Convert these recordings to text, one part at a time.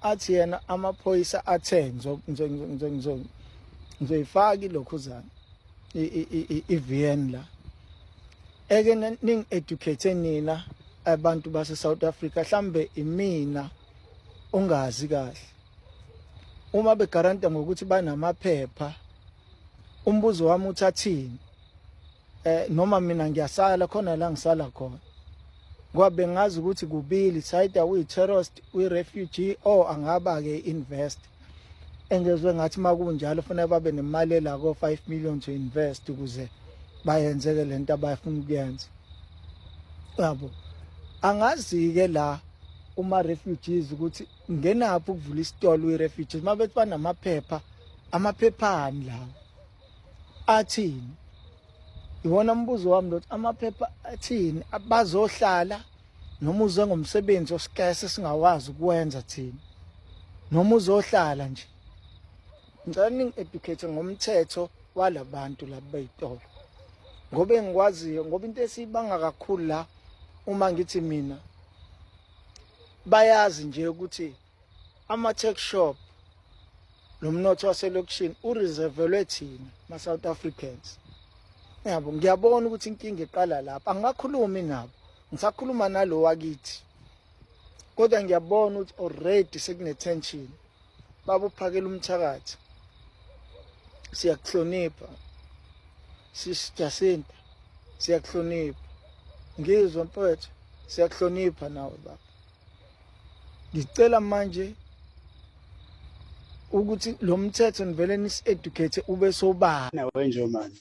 Athi yena amaphoyisa athe ngizoyifaka ilokhuzana i-VN la eke ningi-educate nina abantu base South Africa, mhlambe imina ongazi kahle. Uma begaranta ngokuthi banamaphepha, umbuzo wami uthathini? Noma mina ngiyasala khona la ngisala khona, ngoba bengazi ukuthi kubili, sayida uyi-terrorist, uyi-refugee, or angaba-ke invest. Engezwe ngathi makunjalo kufanele babe nemali ela ko-5 million to invest ukuze bayenzeke lento abafuna ukuyenza, yabo. Angazi-ke la uma refugees ukuthi ngenaphi ukuvula isitolo uyi-refugees. Uma bethi banamaphepha, amaphephani lawo athini? Iwona umbuzo wami lothi, amaphepha athini? Bazohlala noma uze ngomsebenzi osikese singawazi ukuwenza thina, noma uzohlala nje? Ngicela ningi-educate ngomthetho walabantu laba beyitolo, ngoba engikwaziyo, ngoba into esiyibanga kakhulu la, uma ngithi mina, bayazi nje ukuthi ama-tuck shop nomnotho waselokishini ureservelwe thina ma-South Africans, yabo. Ngiyabona ukuthi inkinga iqala lapha. Angakhulumi nabo, ngisakhuluma nalo wakithi, kodwa ngiyabona ukuthi already sekune-tension. Baba uphakela umthakathi, siyakuhlonipha. Sisi Jacinta, siyakuhlonipha. Ngizwa mfowethu, siyakuhlonipha nawe baba. Ngicela manje ukuthi lo mthetho nivele nisi-educate ube sobala. Nawe Njomane,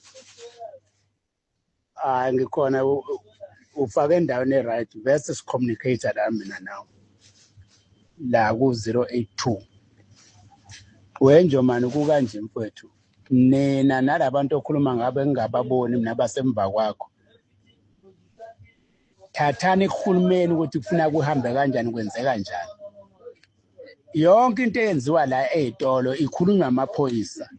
hayi, ngikhona. Ufake endaweni e-right bese sicommunicate la mina nawe la ku-082. Wenjomane, kukanje mfowethu, nina nalabantu okhuluma ngabo engingababoni mina basemva kwakho, thathani kuhulumeni ukuthi kufuna kuhambe kanjani, kwenze kanjani. Yonke into eyenziwa la ey'tolo ikhulunywa amaphoyisa,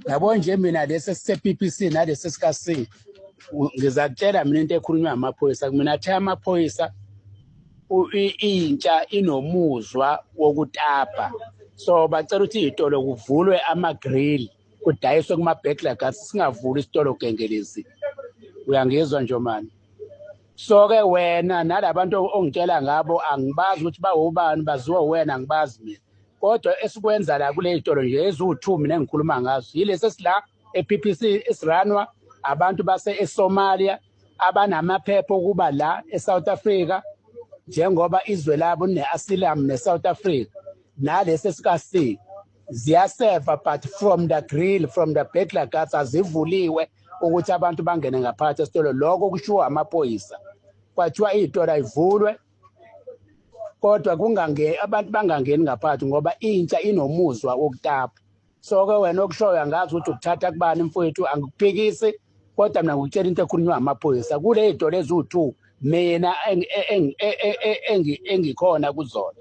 yabo. Nje mina lesi esise-PPC nalesi esika-C, ngizakutshela mina into ekhulunywa amaphoyisa. Mina athe amaphoyisa intsha inomuzwa wokutapa, so bacela ukuthi iy'tolo kuvulwe ama-grill, kudayiswe kuma-burglar guards, singavuli isitolo gengelezi. Uyangizwa Njomane? So-ke wena nalabantu ongitshela ngabo angibazi ukuthi bawobani, baziwa wena, angibazi mina. Kodwa esikwenza la kule y'tolo nje eziwu-2 mina engikhuluma ngazo yilesi esila e-PPC, esiranwa abantu base eSomalia abanamaphepha okuba la eSouth Africa, njengoba izwe labo line-asylum ne-South Africa, nalesi esika-C ziyaseva, but from the grill, from the burglar guards, azivuliwe ukuthi abantu bangene ngaphakathi esitolo. Lokho kushiwo amaphoyisa, kwathiwa iy'tolo ayivulwe kodwa kungange abantu bangangeni ngaphakathi ngoba intsha inomuzwa wokutapa. So-ke wena okushoyo angazi ukuthi ukuthatha kubani mfowethu, angikuphikisi, kodwa mina ngikutshela into ekhulunywa amaphoyisa kule y'tolo eziwu-2 mina engikhona kuzona.